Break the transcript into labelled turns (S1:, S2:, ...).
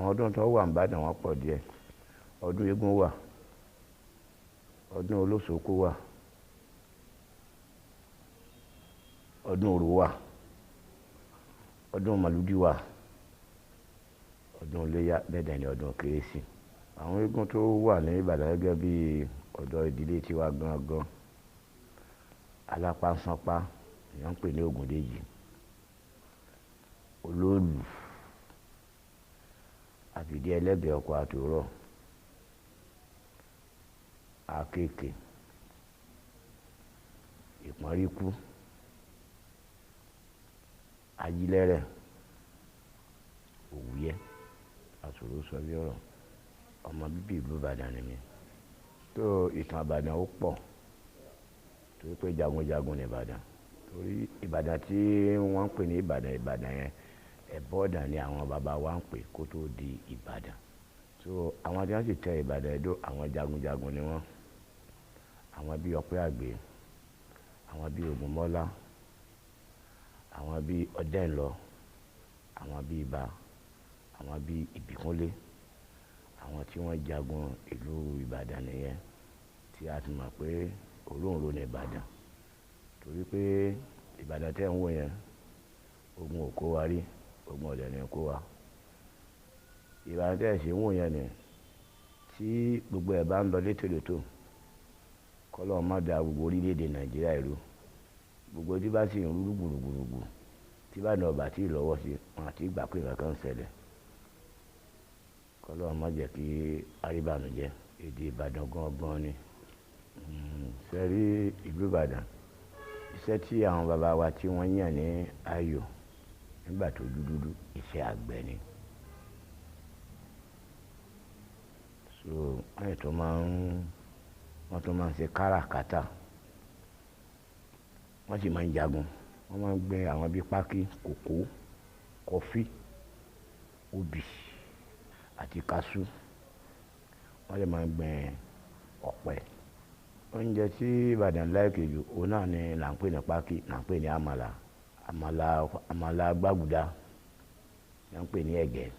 S1: Àwọn ọdún tó wà n'Ìbàdàn wọ́n pọ̀ díẹ̀. Ọdún eégún wà, ọdún olóṣòkó wà, ọdún orò wà, ọdún màlúdì wà, ọdún iléyá, bẹ́ẹ̀ dẹ̀ ni ọdún kérésì. Àwọn eégún tó wà ní Ìbàdàn gẹ́gẹ́ bí ọ̀dọ́ ìdílé tiwa gangan, alápánṣánpá ni wọ́n ń pè ní Ògúndèjì, Olóòlù, àfìdí ẹlẹ́gbẹ̀ẹ́ ọkọ̀ àtòrọ̀, Àkekèé, Ìpọ́nríkú, Ajílẹ́rẹ̀, Òwúyẹ́, àsọ̀rọ̀ sọ bí ọ̀rọ̀. Ọmọ bíbí ìlú Ìbàdàn ni mí. Tó ìtàn Ìbàdàn ó pọ̀ torí pé jagunjagun ni Ìbàdàn. Torí Ìbàdàn tí wọ́n ń pè ní Ìbàdàn, Ìbàdàn yẹn, Ẹ̀bọ̀dàn ni àwọn bàbá wa ń pè kó tó di Ìbàdàn. So àwọn tí wọ́n sì tẹ Ìbàdàn dó, àwọn jagunjagun ni wọ́n. Àwọn bí Ọpẹ́ Àgbẹ̀, àwọn bí Ògúnmọ́lá, àwọn bí Ọdẹ́nlọ, àwọn bí Ibà, àwọn bí Ìbíkúnlé, àwọn tí wọ́n jagun ìlú Ìbàdàn nìyẹn, tí a ti mọ̀ pé òróǹro ni Ìbàdàn. Torí pé Ìbàdàn tí ẹ̀ ń wò yẹn, ogun ò kó wa rí, ogun ọ̀dẹ̀ ni kó wa. Ìbàdàn tí ẹ̀ sì ń wò yẹn ni, tí gbogbo ẹ̀ bá ń lọ létòlétò, k'Ọlọ́run má da gbogbo orílẹ̀-èdè Nàìjíríà rú. Gbogbo tí bá sì ń rú gbùrùgbùrùgbù, tí Ìbàdàn ò bá tí ì lọ́wọ́ sí, wọn àti ìgbà pé nǹkan kan ń ṣẹlẹ̀. K'Ọlọ́run má jẹ́ kí a rí ìbànújẹ́. Èdè Ìbàdàn gangan ni. Ṣé rí ìlú Ìbàdàn? Iṣẹ́ tí àwọn bàbá wa tí wọ́n yàn ní ààyò nígbà tó dúdúdú, iṣẹ́ àgbẹ̀ ni. So wọ́n tún máa ń, wọ́n tún máa ń ṣe káràkátà. Wọ́n sì máa ń jagun. Wọ́n máa ń gbin àwọn bíi pákí, kòkó, kọfí, obì àti kaṣú. Wọ́n sì máa ń gbin ọ̀pẹ. Oúnjẹ tí Ìbàdàn like jù, òun náà ni là ń pè ní pákí, là ń pè ní àmàlà, àmàlà, àmàlà gbàgùdà, là ń pè ní ẹ̀gẹ́.